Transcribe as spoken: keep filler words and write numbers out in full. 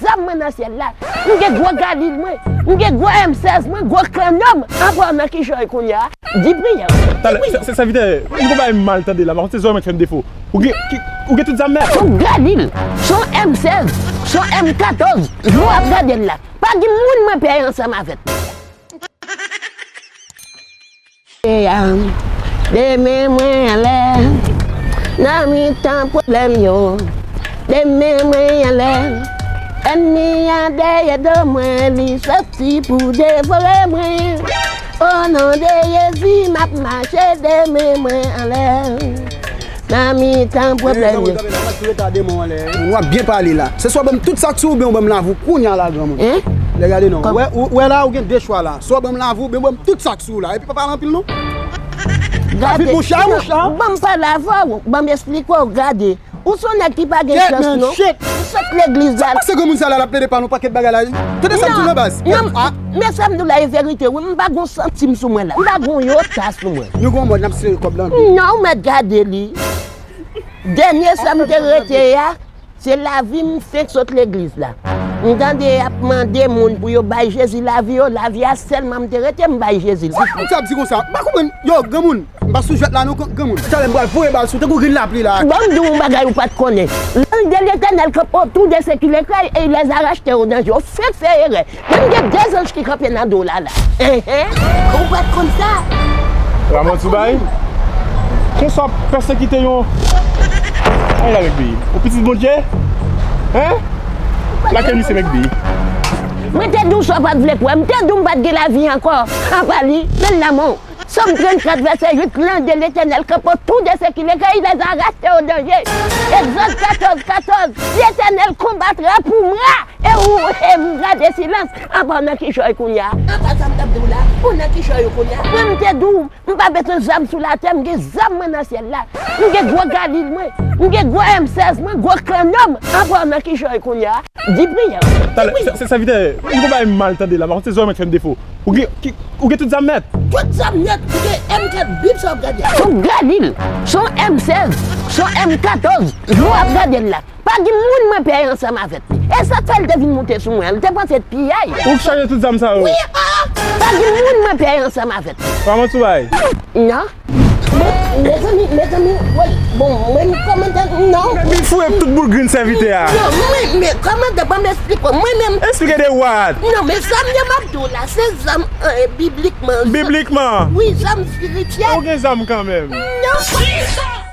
Zam mwen nan syèl la. M gen gwo Galil mwen. M gen gwo M sèz mwen, gwo kanyon m. Anpè nan kichòy kounye a. Di priyè. Talè, sè-, sè-, sèvitè, m gon bagay m mal tande la, pa kont se zòrèy mwen k fè m defo. Ou gen, ki, ou gen tout zam nèt? Son Galil, son M sèz, son M katòz, jan w ap gade l la. Pa gen moun mwen pè ansanm avèk. E a, de men mwen anlè, nan mitan pwoblèm yo. De men mwen anlè, ènmi an dèyè do mwen, li sòti pou devore mwen. O non de Jezi, m ap mache de men mwen anlè. Nan mitan pwoblèm yo. Granmoun, kanpe la, m ap tou reta de men w anlè. W ap byen pale la. Se swa ban m tout sa k sou ou, oubyen w ban m lavi w kounye a la, granmoun. Hein? Lè gade non. Ou wè, ou wè la, ou gen de chwa la. Swa w ban m lavi w, oubyen w ban m tout sa k sou ou la. Epi pa pale anpil non. Gade, moucha, moucha. Ban m pale avè w, ban m esplike w, gade. Ou se yon nèg ki pa gen chans non. Ou sot legliz la. Sa pase granmoun sa la, l ap plede pale yon pakèt bagay la. Tande sa m di w nan baz. Non, men sa m di w la e verite wi, m pa gon santim sou mwen la. M pa gon yota sou mwen. Nou gon mòd n ap sere kòb lan. Non, ou mèt gade li. Dènye sa m te rete a, se lavi m fenk sot legliz la. M tande y ap mande moun pou yo bay Jezi lavi yo, lavi a sèlman m te rete, m bay Jezi l. Sa m t ap di konsa, m pa konprann. Yo, granmoun, m pa sou jwèt la non, gran-, granmoun. Talè m pral voye bal sou, tankou grenn lapli la. Ban m di w yon bagay ou pa t konnen. L'ange de l'Éternel campe autour de ceux qui le craignent et il les arrache au danger. Ou fenk fè erè. Menm gen de zanj ki kanpe nan do w la la. Enhen. Ou pa t konn sa? Ramon Soubay? Konsa w ap pèsekite yon... Ay la, Mèk Bi. Yon pitit Bondye? Hen? Lage misye, Mèk Bi. Mwen te di w sa w pa t vle kwè. M te di w m pa t gen lavi ankò. Apa li, men l la men w. Sòm trannkat, vèsè uit, l'ange de l'Éternel campe autour de ceux qui le craignent, il les arrache au danger. Egzòd katòz, katòz, L'Éternel combattra pour moi. E ou, e m gade silans. Apa w nan kichòy kounye a? Apa sa m t ap di w la? Ou nan kichòy ou kounye a? Mwen m te di w, m pa bezwen zam sou latè, m gen zam mwen nan syèl la. M gen gwo Galil mwen, m gen gwo M sèz mwen, gwo kanyon m. Apa w nan kichòy kounye a? Di priyè. Talè, sè-, sè-, sèvitè, m gon bagay m mal tande la, pa kont se zòrèy mwen k fè m defo. Ou gen, ki, ou gen tout zam nèt? Tout zam nèt, ou gen M katòz, Bib sa w ap gade a. Son Galil, son M sèz, son M katòz, jan w ap gade l la. Pa gen moun mwen pè ansanm avèk li. E sa k fè l te vin moute sou mwen an, l te panse t piyay. Ou k chaje tout zam sa yo? Wi, ah! Pa gen moun mwen pè ansanm avèk li. Ramon Soubay. Non. Bon, mezanmi, mezanmi, woy, bon, mwen kòmandan, non. Men Bib foure tout boul grenn sèvitè a. Non, mwen, men kòmandan, ban m esplike w, mwen menm. Esplike de what? Non, men zam yo m ap di w la, se zam, eh, biblikman. Biblikman? Wi, zam espirityèl. Ou gen zam kanmenm. Non.